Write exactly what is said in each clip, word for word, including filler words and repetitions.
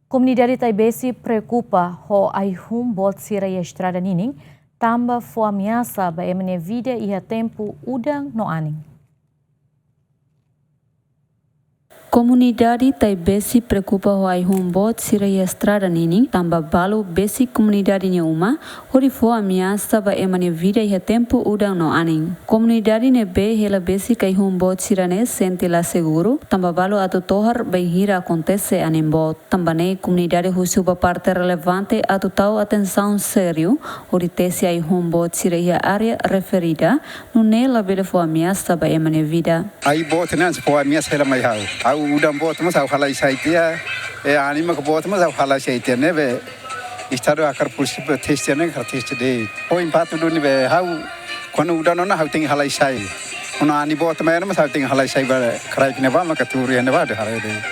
Komunidade Taibesi preokupa ho ai-hun boot sira iha estrada ninin, tanba fó ameasa ba ema nia vida iha tempu udan no anin. Komunidade Taibesi preokupa ho ai-hun boot sira iha estrada ninin, tanba balu besik komunidade nia uma, hodi fó ameasa ba ema nia vida iha tempu udan no anin. Komunidade ne'ebé hela besik ai-hun boot sira-ne'e sente la seguru, tanba balu atu tohar bainhira akontese anin boot. Tanba ne'e komunidade husu ba parte relevante atu tau atensaun sériu, hodi tesi ai-hun boot sira iha área referida, nune'e labele fó ameasa ba ema nia vida. Ai boot ne'e fó ameasa hela mai ha'u. Ha'u udan boot mós ha'u halai sai tiha, e anin mak boot mós ha'u halai sai tiha ne'ebé Estadu hakarak polísia tesi ne'e hakarak tesi de'it. Ho impaktu duni be ha'u, kuandu udan ona ha'u tenke halai sai. Kuandu anin boot mai ona mós ha'u tenke halai sai ba kraik ne'ebá maka tuur iha ne'ebá de'it halai de'it.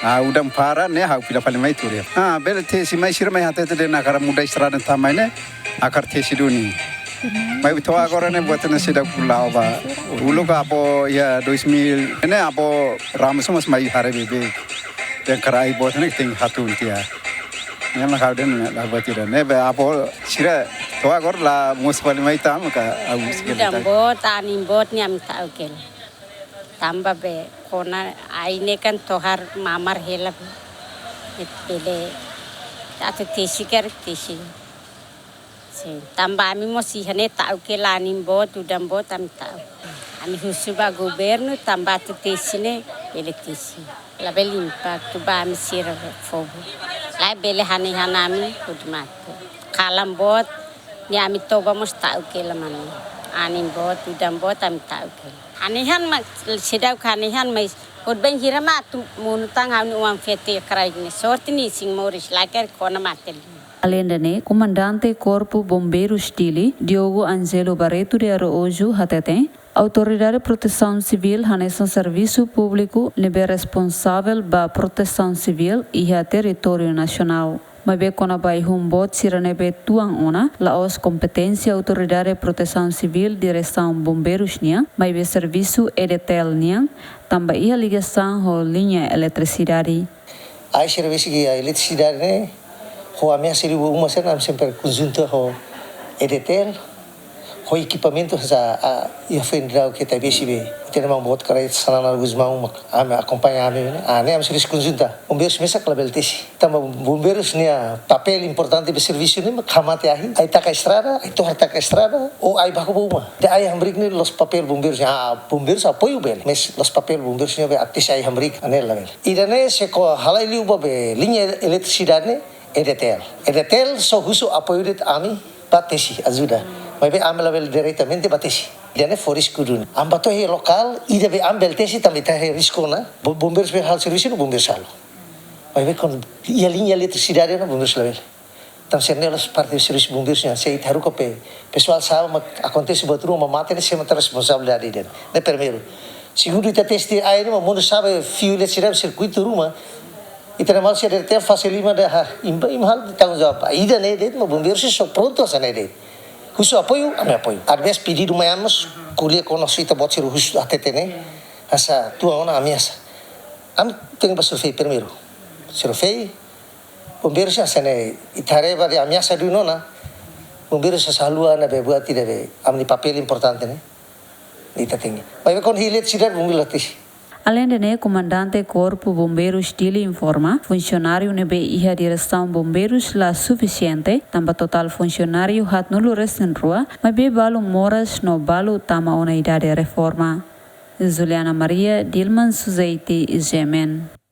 Ah, udan para ne'e ha'u fila fali mai tuur iha. Ah, bele tesi mai sira mai hatete dehan hakarak muda estrada tama ne'e, hakarak tesi duni. Maibé to'o agora ne'e buat ne'e seidauk la'o ba. Uluk avó iha dois mil ne'e avó Ramos mós mai haree beibeik. Dehan hakarak ai boot ne'e tenke hatun tiha. Ne'e mak ha'u dehan la buat ida. Ne'ebé avó sira to'o agora la mosu fali mai tama ka au sira. Udan boot, anin boot ne'e ami ta'uk hela. Tanba be kona ai ne'e kan tohar mamar hela be. Bele atu tesi karik tesi. Sin, tanba ami mós iha ne'e ta'uk hela anin boot, udan boot ami ta'uk. Ami husu ba governu tanba atu tesi ne'e bele tesi. Labele impaktu ba ami sira fogo. Labele hanehan ami hodi mate. Kalan boot ne'e ami toba mós ta'uk hela mane. Anin boot, udan boot ami ta'uk hela. Hanehan mak seidauk hanehan, mas hodi bainhira mak atu monu tan ha'u-nia oan-feto iha kraik ne'e. Sorte nia isin moris, lae karik kona mate. Aleinde ne'e, Komandante Korpu Bombeirus Dili, Diogo Angelo Barreto de Araújo, hateten, Autoridade Protesaun Sivíl hanesan servisu públiku ne'ebé responsavel ba protesaun sivíl iha territóriu nasionál. Maibé kona-ba ai-hun boot sira ne'ebé tuan ona, la'ós kompeténsia Autoridade Protesaun Sivíl Diresaun Bombeirus nian, maibé servisu EDTL nian, tanba iha ligasaun ho liña eletrisidade. Ai servisu iha eletrisidade ne'e, ho ameasa liu ba uma sira ne'e, ami sempre konjunta ho EDTL, ho ekipamentu hanesan, ah, iha foin daudauk iha Taibesi be. Ita-nia maun boot karik Xanana Gusmão mak ami akompaña ami ne'e. Ah, ne'e ami servisu konjunta. Bombeirus mesak labele tesi. Tanba bombeirus nia papél importante ba servisu ne'e mak hamate ahi. Ai taka estrada, ai tohar taka estrada, ou ai baku ba uma. Dehan ai hamriik ne'e la'ós papél bombeirus. Ah, bombeirus apoiu bele. Mas la'ós papél bombeirus ne'e be atu tesi ai hamriik, ah ne'e labele. Ida-ne'e se ko halai liu ba be liña eletrisidade ne'e, EDTL. EDTL só husu apoiu de'it ami ba tesi, ajuda. Maibé ami labele diretamente ba tesi. Ida-ne'e fó risku duni. Ami ba to'o iha lokál, ida be ami bele tesi tanba ita haree risku ona. Bo-, bombeirus be halo servisu ne'e bombeirus halo. Maibé kuandu iha liña eletrisidade ne'e bombeirus labele. Tanba sira ne'e la'ós parte servisu bombeirus nian, se ita haruka pe-, pesoál sa'e mak akontese buat ruma mak mate ne'e sé mak iha responsabilidade ida-ne'e. Ne'e primeiru. Segundu, ita tesi ai ne'e mak monu sa'e fiu eletrisidade sirkuitu ruma. Ita-nia maun sira dehan fase lima dehan, ah, imi, imi halo tanggung jawab. Ida-ne'e de'it mak bombeirus sira prontu hanesan ne'e de'it. Husu apoiu, ami apoiu. Às vezes pedidu mai ami mós, ko'alia ho ita-boot sira husu hatete ne'e. Hanesan tuan ona ameasa. Ami tenke ba survei primeiru. Survei, bombeirus sira hanesan ne'e, ita haree ba dehan ameasa duni ona, bombeirus sira haluha ona be buat ida be ami-nia papél importante ne'e. Ita tenke. Maibé kuandu iha eletrisidade bombeirus la tesi. Aleinde ne'e, Komandante Korpu Bombeirus Dili informa, funsionáriu ne'ebé iha Diresaun Bombeirus la sufisiente, tanba totál funsionáriu haatnulu-resin-rua, maibé balu moras no balu tama ona idade reforma. Juliana Maria, Dilman Suzeiti, GMN.